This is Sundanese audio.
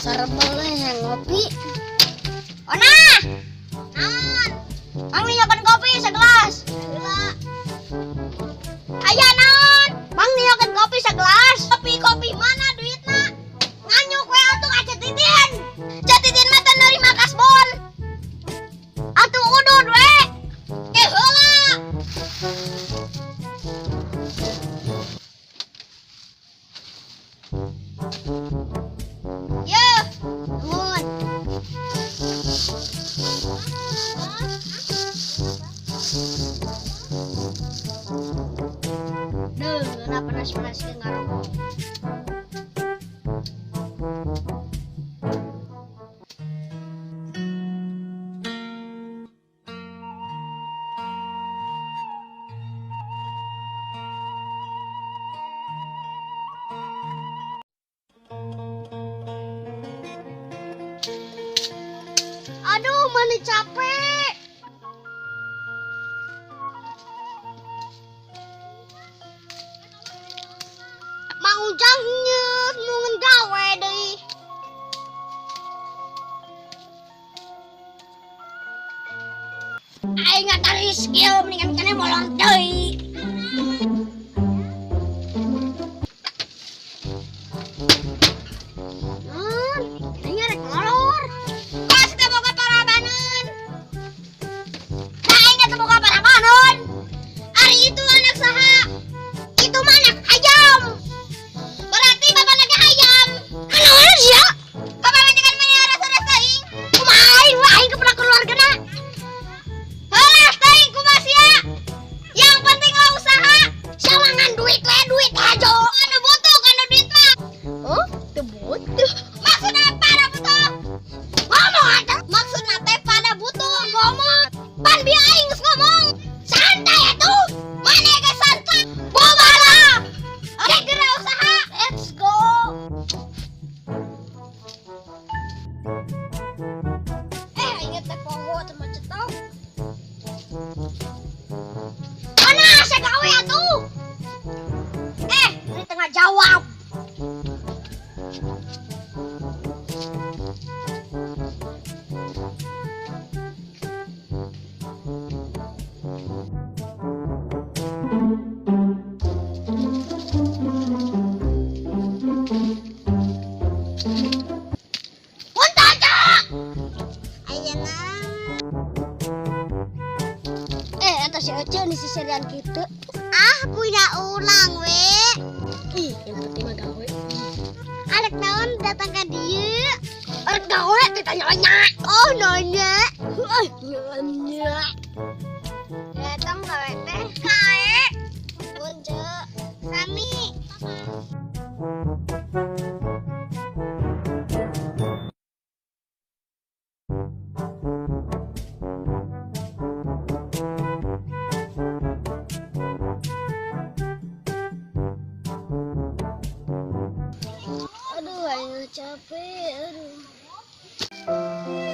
Asa rebel yang ngopi. Ona! Naon? Mang ninyokan kopi segelas. Heula. Aya naon? Mang ninyokan kopi segelas. Kopi-kopi mana duitna? Nganyuk we atuh ka Ceu Titin. Ceu Titin mah teu nerima kasbon. Atuh udud we. Eh heula. Yeuh, nuhun. Duh, ngeunah panas-panas ge ngarokok. Aduh, mana capek. Mang Ujang nyeus nungun gawe deui. Aing ngantar skill mendingan kene molor deui. Non, aing rek molor. Kos teu boga parabaneun. Nah, aing teu boga parabaneun. Ari itu anak saha? Itu mah anak ayam. Berarti bapana ge ayam. Kunaon sia? Bapak majikan meni rasa-rasa teuing. Kumaha aing wah aing kepala keluargana. Heulah teuing kumaha sia? Yang penting lah usaha. Sia mah ngan duit we duit hajo. Anu butuh kana duit mah. Oh, teu butuh. Maksudna pada butuh. Ngomong atuh. Maksudna teh pada butuh ngomong. Pan bieu aing geus ngomong. Santai atuh. Maneh ge santai. Bobalah. Oke, geura usaha. Let's go. Eh, aing teh poho teh macet tau. Mana asa gawe atuh? Eh, ini tengah jawab. Punten, Cak. Ayeuna. Eh, eta si Ece nih sisirian kitu. Ah, punya ulang we. Ih, yang penting mah gawe. Arek naon datang ka dieu? Arek gawe ditanya-nya. Oh, nanya. Oh, nanya. Datang gawe teh. Kae. Nuhun, Ceu. Sami. Aduh, aing capek. Aduh.